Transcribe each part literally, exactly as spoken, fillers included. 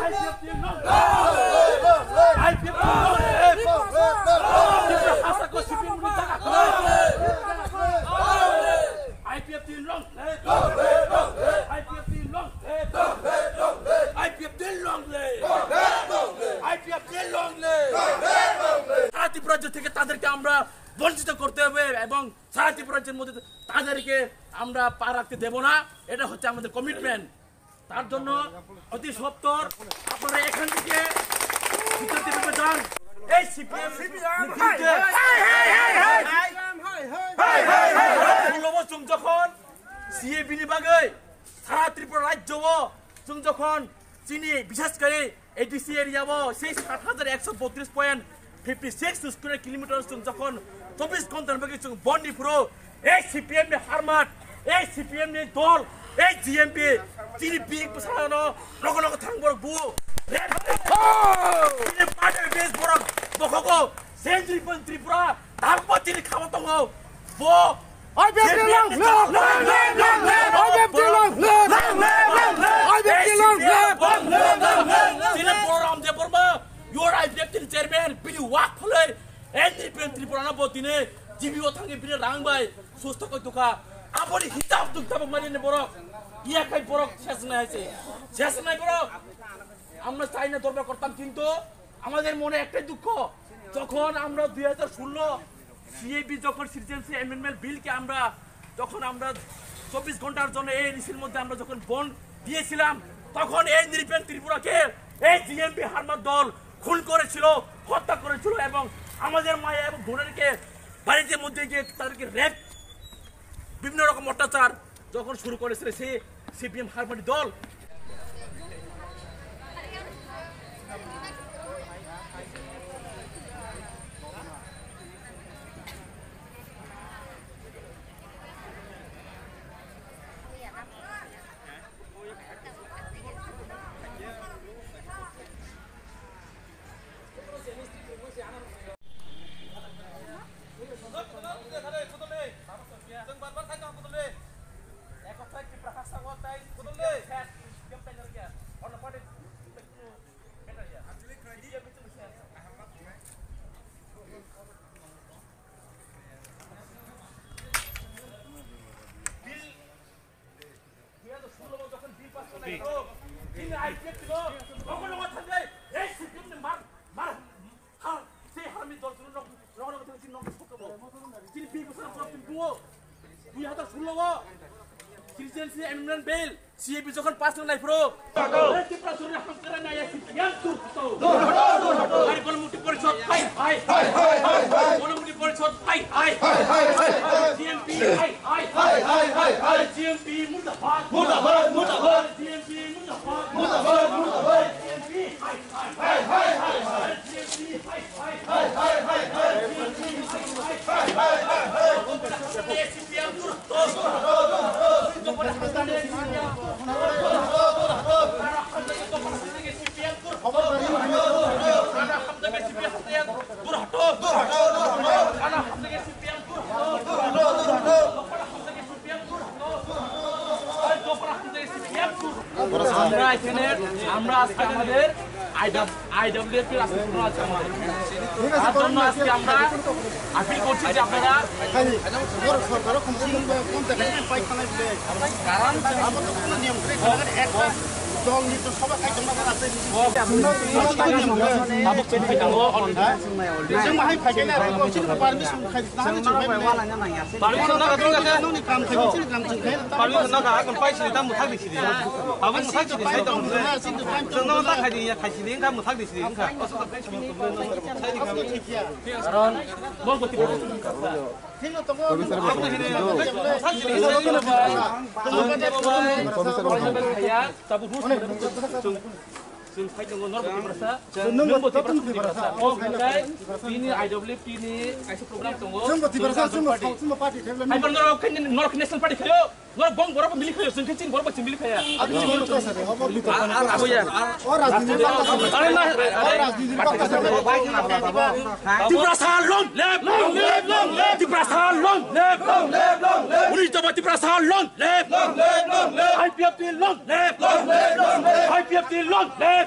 IPFT long live! IPFT long live! IPFT long live! IPFT long live! IPFT long live! IPFT long live! IPFT long live! সারা ত্রিপুরা রাজ্য থেকে তাদেরকে আমরা বঞ্চিত করতে হবে এবং সারা ত্রিপুরা রাজ্যের মধ্যে তাদেরকে আমরা পা রাখতে দেব না। এটা হচ্ছে আমাদের কমিটমেন্ট। তার জন্য অতি সত্বর আপনারা এখান থেকে বিতাড়িত হয়ে যান। এই সিপিএম বিরুদ্ধে ষোলো বছর যখন সিএবি ni bagwi সারা ত্রিপুরা রাজ্য চুং যখন চিনি বিশেষ করে এডিসি এরিয়া ও সেই সাত হাজার একশো বত্রিশ point fifty six square kilometre চুং যখন চব্বিশ ঘন্টার মধ্যে চুং বন্দি পুরো এই সিপিএম ni harmat, এই সিপিএম ni dol, এই GMP, chini bini bwsano nogo nogo thang borok bu. Chini party base borok bokhogo, Century Point Tripura, Dalpatini khama tongo. Bo IPFT long live! IPFT long live! IPFT long live! Chini Balaram Debbarma, your IPFT ni chairman, bini wak phalai, Century Point Tripura no bo tini, G B o thangwi bini rang bai, Susto koi tukha. Aboni hisab tuk tabuk mari ni borok. Iya kai borok ses nai se. Ses nai borok. Amra chai na dorbar kortam kintu amader mone ektai dukho. Jokhon amra dui hajar sullo C A B jokhon Citizenship Amendment Bill ke amra jokhon amra চব্বিশ ঘন্টার জন্য এই এডিসির মধ্যে আমরা যখন বন্ধ দিয়েছিলাম, তখন এই নিরীহ ত্রিপুরাকে এই জিএমপি হারমাত দল খুন করেছিল, হত্যা করেছিল এবং আমাদের মায়ের এবং বোনেরকে বাড়িতে মধ্যে গিয়ে তাদেরকে রেপ, বিভিন্ন রকম অত্যাচার যখন শুরু করেছিল সেই সিপিএম হারমানি দল। দুই হাজার ষোলো Citizenship Amendment Bill, সিএবি যখন পাস করে নাই পুরো। এই ত্রিপুরা সরকার হামকরা নাই, সিপিএম দূর হটো। দূর হটো, দূর হটো। আরে গণমুক্তি পরিষদ হাই হাই। হাই হাই হাই হাই। গণমুক্তি পরিষদ হাই হাই। হাই হাই হাই। জিএমপি হাই হাই। হাই হাই হাই হাই। জিএমপি মুর্দাবাদ। মুর্দাবাদ, মুর্দাবাদ। জিএমপি মুর্দাবাদ। মুর্দাবাদ, মুর্দাবাদ। জিএমপি হাই হাই। হাই হাই হাই হাই। জিএমপি হাই হাই। হাই হাই হাই হাই। জিএমপি হাই হাই। হাই হাই হাই হাই। সিপিএম দূর হটো। দূর হটো, দূর হটো। আমরা এখানে, আমরা আজকে আমাদের আইডাব্লিউএফ রাজনীতি আছে আমাদের। তার জন্য আজকে আমরা আপিল করছি যে আপনারা Karon bol goti bol. Chwng phai tongo, norok Tiprasa. Chwng nwng bo Tiprasa. Nwng bo Tiprasa. O hwnkhai tini I W F T ni kaisa program tongo. Chwng bo Tiprasa, chwng bo party. Hai bo norok khe, norok khe National Party khayo. Norok bong borok bo mili khayo, chwng khe chini borok bo chini mili khaya. Abo ya. O rajniti. Are na, are. Tiprasa long live, long live, long live. Tiprasa long live, long live, long live. Unis Daba Tiprasa long live, long live, long live. I P F T long live, long live, long live. I P F T long live.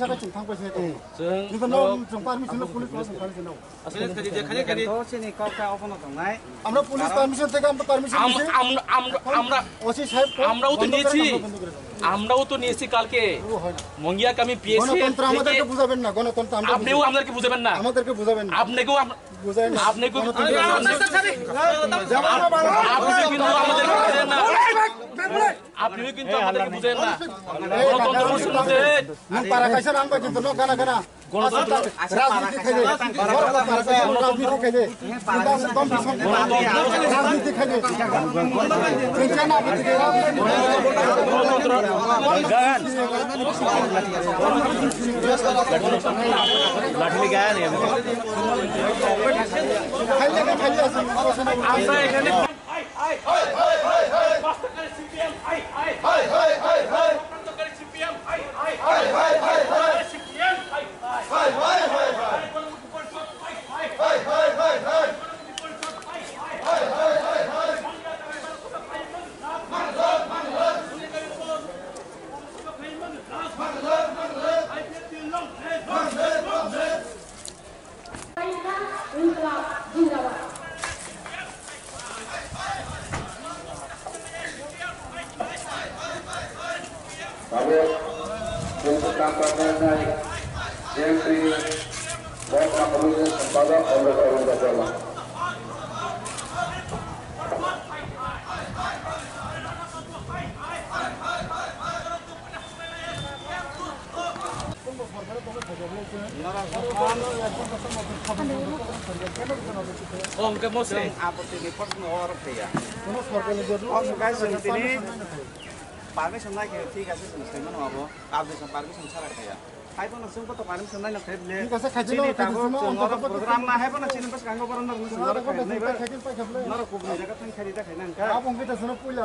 saka chwng thang paisa. Chwng Nito no chwng permission no police no chwng permission no. Asli khadi de khadi khadi. To sini kok ka obono tongnai. Amra police permission theke amra permission Am- dise. am- am- Amra O C saheb ko আমরাও তো বন্ধ করে নিয়েছি। Amra bondo kore. আমরাও তো নিয়েছি কালকে। ও হয় না। মঙ্গিয়া কামি পেয়েছি। গণতন্ত্র আমাদেরকে বুঝাবেন না, গণতন্ত্র আমরা আপনিও বুঝাবেন। আমাদেরকে বুঝাবেন না। আপনিকেও আম- বুঝাই না। আপনি কিন্তু গণতন্ত্র আরে, আরে, আরে, আরে। আপনি কিন্তু আমাদেরকে বুঝেন না। আপনিও কিন্তু আমাদেরকে বুঝেন না। এই গণতন্ত্র কাকা, বুঝতে বুঝেন। Nung para kaisa nang bai kintu no gana gana. গণতন্ত্র রাজনীতি খাইলে, para kaisa rajniti khaile. Rajniti khaile. Lathini gaya ne. Khaile, khaile, asal. আমরা এখানে হাই হাই হাই হাই হাই হাই। বাস্তবকারী সিপিএম হাই হাই হাই হাই হাই হাই। বাস্তবকারী সিপিএম হাই হাই হাই হাই হাই হাই। সিপিএম হাই হাই হাই হাই হাই হাই। গণমুক্তি পরিষদ হাই হাই হাই হাই হাই হাই হাই। গণমুক্তি পরিষদ হাই হাই হাই হাই হাই হাই। Tabuk, untuk tampak naik, M P, Bok Makamuni, Sempada, Komres Arun Dharma. Oh, hwnkhe mo se. Chwng apotini proshno oro pheya. Hwnkhe chwng tini permission nai khe thik ase, chwng sai mano abo. Apotini permission chara kheya. Hai bono chwng koto permission nai na khe le. Thik ase, khaidi chini no, tabuk khaidi chwng no, oro program na hai bono chini bwskango boron norok chwng oro khe nai ba. Norok kubuni jaga thang khaidi ta khaina hwnkhe. Abo hwnkhe ta chwng puila.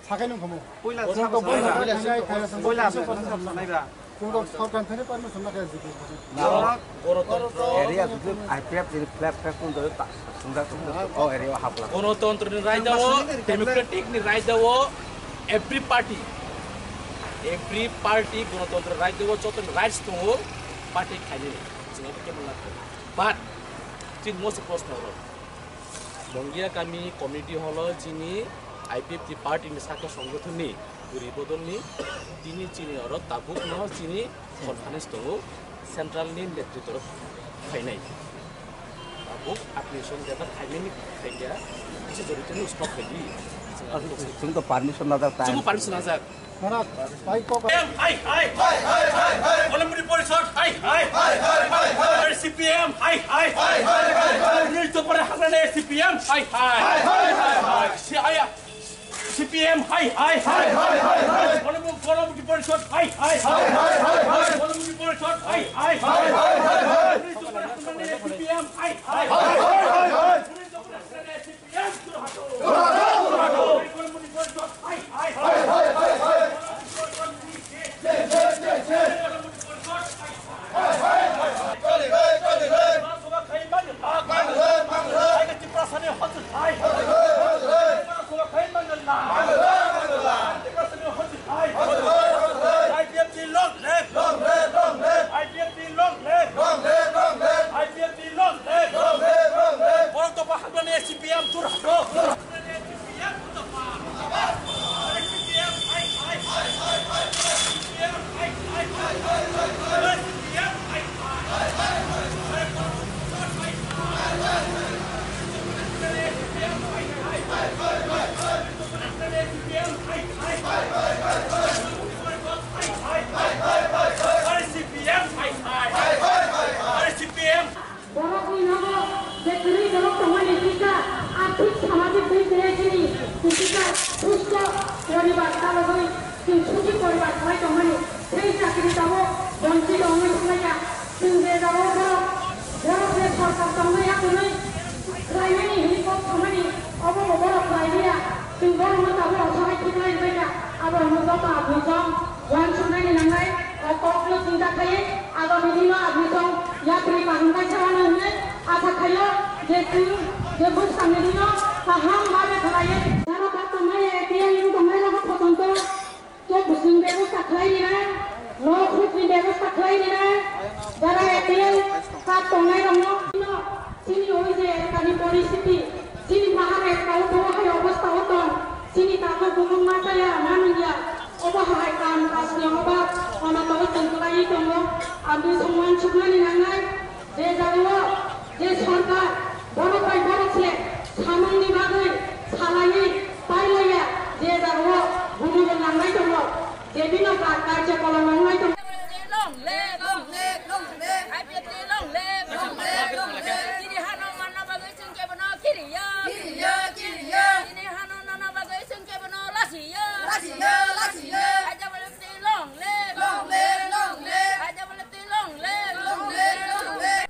Sakai nung kamo. Puila sabo sanai ba. Puila sabo sanai ba. Chwng rok sorkar thani permission na kaya jiki. Goro, goro, goro. Area jiki I P F jini flap flap kung jori ta. Sungda sungda. Oh, area hapla. Gorotontro ni raida o, democratic ni raida o, every party, every party gorotontro raida o joto ni rights tongo, party khaini. Chwng kebo lakha. But, chini most proshno rok. Mongia kami community hall o chini I P F T party ni sakha songothon ni guri bodol ni tini chini oro tabuk no chini conference tongo central ni netritw rok phainai. Tabuk apni song jata khaimani khaikya kisa jori tini stop khaidi. Chwng to permission najak tai. Chwng permission najak. Hai, hai, hai, hai, hai, hai. Gwnamukti Porishod, hai, hai, hai, hai, hai, hai. C P M, hai, hai, hai, hai, hai, hai. Nirjopore Hagrani C P M, hai, hai, hai, hai, hai. C I, C P M, hai, hai, hai, hai, hai, hai. Gwnamukti, Gwnamukti Porishod, hai, hai, hai, hai, hai, hai. Gwnamukti Porishod, hai, hai, hai, hai, hai, hai. Nirjopore Hagrani C P M, hai, hai, hai, hai, hai, hai. I P F T long live! Long live, long live! I P F T long live! Long live, long live! I P F T long live! Long live, long live! Borok tongmani kisa arthik samajik dui khe chini kisa susto poribar chalogwi chwng suchi poribar khlai tongmani tei chakri tabuk bonchit wngwi thanglaikha. Chwng je jagao borok, borok je sorkar tongwi yakarwi khlaimani hini kok samani obo bo borok khlai liya. Chwng borokno tabuk aswk hai khe khlai rwbaikha. Aborokno joto aboni jom uansuknani nangnai, o kokno chinta khaiwi agami dino aboni jom yapri kaham kaisa rwna hwnwi asa khaio je chwng je bwskangni dino kaham babe khlaiwi. Jara bak tongnai A P L wng tongnai rokno photon tong. Chok bwswng bebosta khlai rina, nok hukni bebosta khlai rina, jara A P L card tongnai rokno chini oi je elakani poristhiti, chini pahar elakao bo hai obostha o tong, chini tabuk bumung ma chaya, ma nungya, obo hai kam kajni obab, onoto o chwng kwlaiwi tongo, aboni song uansuknani nangnai. Je jagao je sorkar borok bai borok se samungni bagwi salaiwi pailaiya, je jagao gumogo nangnai tongo, je bino ka-, karjokolom wngnai tongo. Long live, long live, long live. I P F T long live, long live, long live. Chini hano manna bagwi chwng kebono kiriya. Kiriya, kiriya. Chini hano nana bagwi chwng kebono lasiya. Lasiya, lasiya. Long live! Long live! Long live! Long live! Long live! Long live!